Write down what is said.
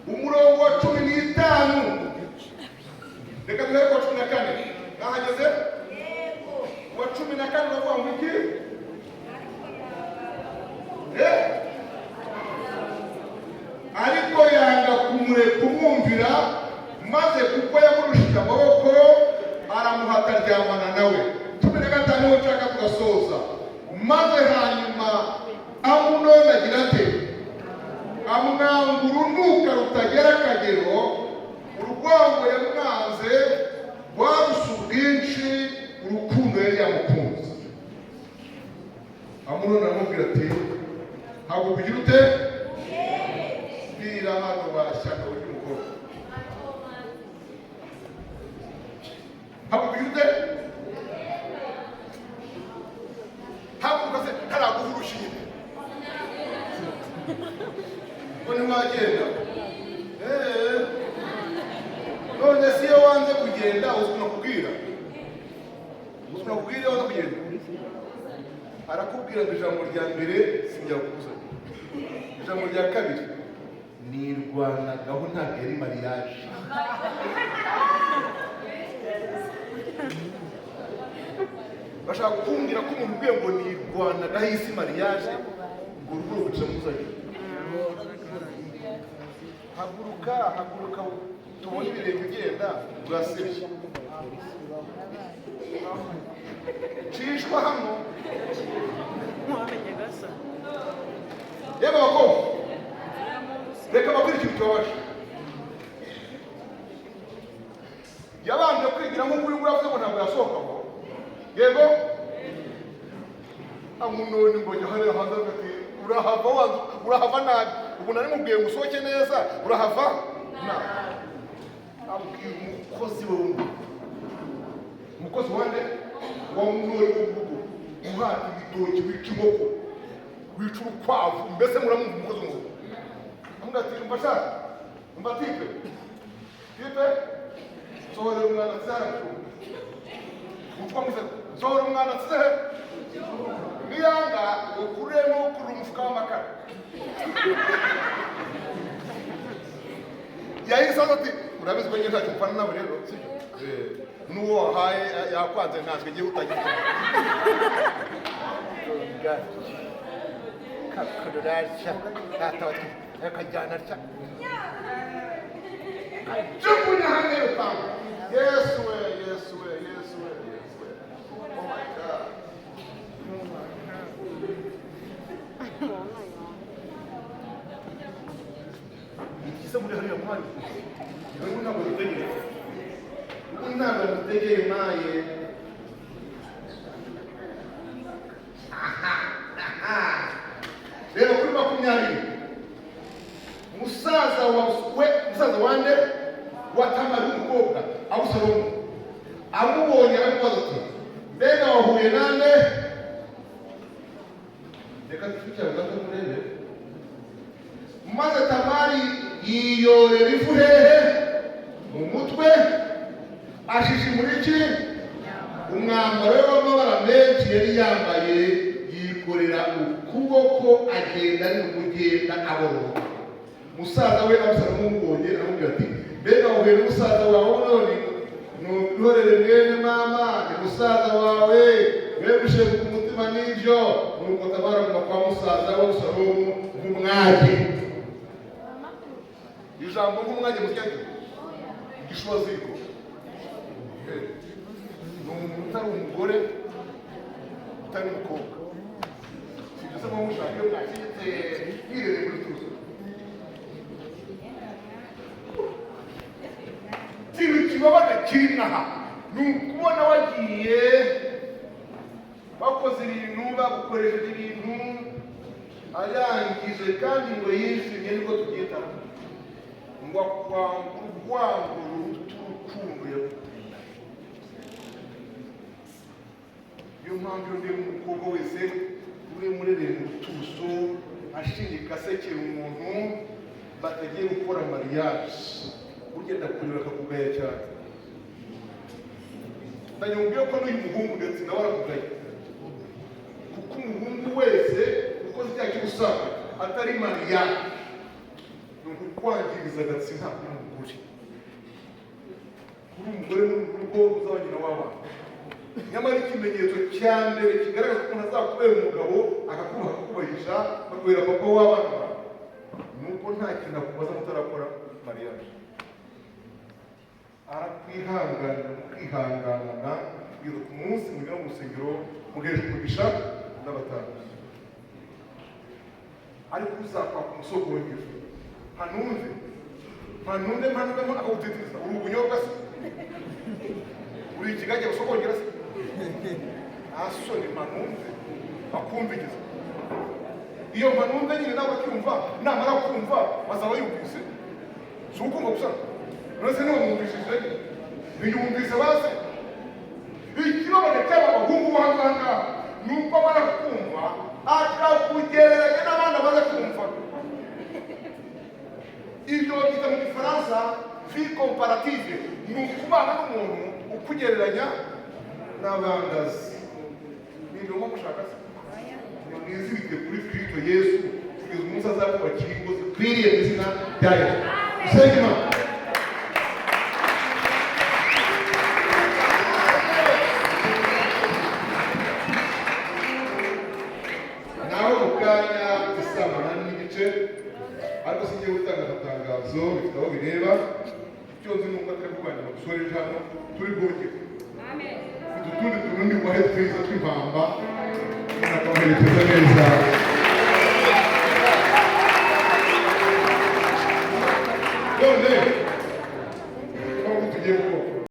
Umurongo wa 15, reka duhere ku wa 14. Nahageze, wa 14 uravuga ngo iki? Eh? Ariko yanga kumwumvira, maze kuko yamurushije amaboko, aramuhata, aryamana nawe. 15 niho nshaka tugasoza. Maze hanyuma Amunoni agira ate? Amwanga urunuka rutagera akagero. Urwango yamwanze rwaruse ubwinshi urukundo yari yamukunze. Amunoni aramubwira ati: "Haguruka, ugira ute? Bwira hano bashyaka ry'umukobwa, haguruka, ugira ute? Haguruka se karaguha urushinge ngo ntiwagenda." None se iyo wanze kugenda, uzi ukuntu akubwira? Uzi ukuntu akubwira iyo wanze kugenda? Arakubwira ngo ijambo rya mbere: "Sinjya kukuzana." Ijambo rya kabiri: "Nirwanagaho, ntabwo yari mariage." Bashaka kumbwira ko umuntu ubwiye ngo "Nirwanagaho, iyi si mariage", ngo urugo ruguca muzanye. Haguruka, haguruka tubone ibirenge ugenda, urasebye. Cishwa hano. Yewe bakobwa, reka babwire ikintu kibabaje. Yabanje kwigira nk'uko uyu nguyu avuze ngo ntabwo yasohokamo. Yego, Amunoni ngo jya hariya hanze, avuga ati: "Urahava wanze, urahava nabi. Ubu nari mubwiye ngo usohoke neza, urahava nabi." Abwira umukozi we w'urugo, umukozi wande? Wa Munoni wo mu rugo, umuhata ibitoki, wica inkoko, wica urukwavu, mbese muramwumva, umukozi wo mu rugo. Amubwira ati: "Umva sha, umva type, type, sohorera umwana nsize hariya mu cyumba." Utwa muze, sohora umwana nsize he? Niyanga ukuremo, ukurura umufuka w'amakara. Yahise aza ati: "Urabizi ko njye ntacyo mpfana nawe rero, sibyo? N'uwo wahaye yakwanze, nkanswe ngiye utagize kakururashya akajyana atya, kajugunya hanze y'urupangu." Yesu we, Yesu we, Yesu we, Yesu we! Oh my God! Igisa muri hariya mwanya, ubu ntabwo dutegereje, ubu ntabwo dutegeye maye. Reba kuri 20. Musaza wa we, musaza wande? Wa Tamari w'umukobwa, Abusalomu amubonye aramubaza ati: "Mbega wahuye nande?" Reka dukurikirane gato turebe. Maze Tamari yiyorera ifu hehe? Mu mutwe, ashishimura iki? Umwambaro we w'amabara menshi yari yambaye, yikorera ukuboko, agenda ari kugenda aboroga. Musaza we Abusalomu amubonye aramubwira ati: "Mbega wahuye n'umusaza wawe none? Nuhorere mwene mama, ni musaza wawe, we gusheguka umutima n'ibyo." Nuko Tamari aguma kwa musaza we Abusalomu nk'umwage. Ijambo nk'umwage mu kinyarwanda, igishwaziko, ni umuntu utari umugore, utari umukobwa. Sibyo se? Muba mushaka iyo mwaketse mwirereye muri tuzo. Ikintu kibabaje kiri aha ni ukubona wagiye, bakoze ibintu, bagukoresheje ibintu, arangije kandi ngo yishimye, nibwo tubyita ngo akwanga urwango ruruta urukundo yagukunda. Niyo mpamvu iyo ndeba umukobwa wese uri murereye mu tuso, ashinyika, asekera umuntu batagiye gukora mariage, burya ndakureba akakugaya cyane. Ndanyumviye ko n'uyu muhungu ndetse nawe arakugaya, kuko umuhungu wese ukoze icyaha cy'ubusambanyi atari mariage ni ukukwanga. Ukwangiriza agatsi ntabwo uri umugore. Uri umugore muri uru rugo, uzaba nyina w'abana. Nyamara ikimenyetso cya mbere kigaragaza ko umuntu azakubera umugabo, akakubaha, akakubahisha, akakubera papa w'abana bawe, ni uko nta kintu akubaza mutarakora mariage. Arakwihanganira, mukihanganana kugeza ku munsi mugera mu rusengero, muheshwa umugisha n'abatambyi. Ariko uzakwaka umusogongero, mpanumve, mpanumve, mpanumve, akagutitiriza. Uri ubunyobwa se? Uri ikigage gusogongera se? Nta soni! Mpanumve, akumviriza. Iyo mpanumve nyine nawe akumva, namara kumva bazaba yumvise. Si ukumva gusa. None se niwamwumvishije, ntiyumvise baze? Ikibabaje cy'aba bahungu bo hanze aha ngaha ni uko amara kumva akakugereranya n'abandi amaze kumva. Ibyo babyita mu Gifaransa vie comparative. Ni ukubana n'umuntu ukugereranya n'abangazi. Ni ibyo mushaka se? Nimwizirike kuri Kristo Yesu kugeza umunsi azakubakira ingo zikwiriye, mu izina rya Yesu. Usenge Imana. Naho mu kanya isaa 8:30, ariko singiye gutanga amatangazo, bifite aho bireba. Icyo nzi ni uko atari kurwanya dusoreje hano, turi bwongere. Mfite utundi tuntu ndi bubahe twiza tw'impamba, umuntu akabaherekeza neza.